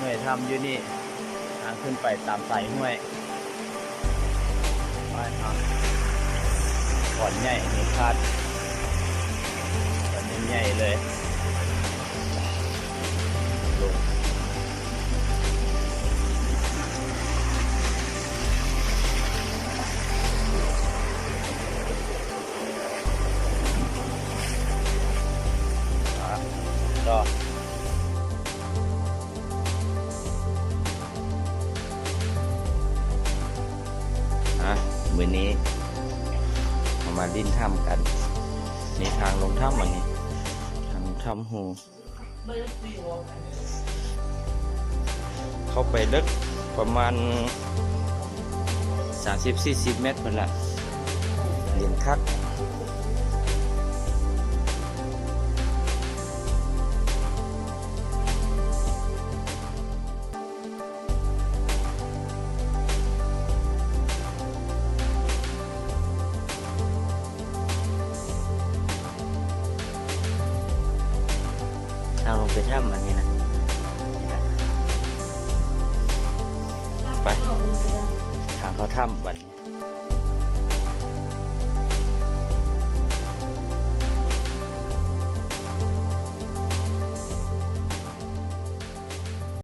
ຫ້ວຍຖ້ຳຢູ່ນີ້ ທາງຂຶ້ນໄປຕາມສາຍຫ້ວຍ. ໄປທາງ ບ່ອນໃຫຍ່ນີ້ຄາດ ບ່ອນໃຫຍ່ເລີຍ ລົງ ອ່າ ຕໍ່. ອ່ະ ມື້ນີ້ເຮົາມາຫຼິ້ນຖ້ຳກັນ. ນີ້ທາງລົງຖ້ຳອັນນີ້ ທາງຖ້ຳຮູ ເຂົ້າໄປເລິກປະມານສາມສິບສີ່ສິບແມັດພຸ້ນລະ ເຢັນຄັກ. ທາງລົງໄປຖ້ຳອັນນີ້ນະ ໄປ ທາງເຂົ້າຖ້ຳບັດນີ້.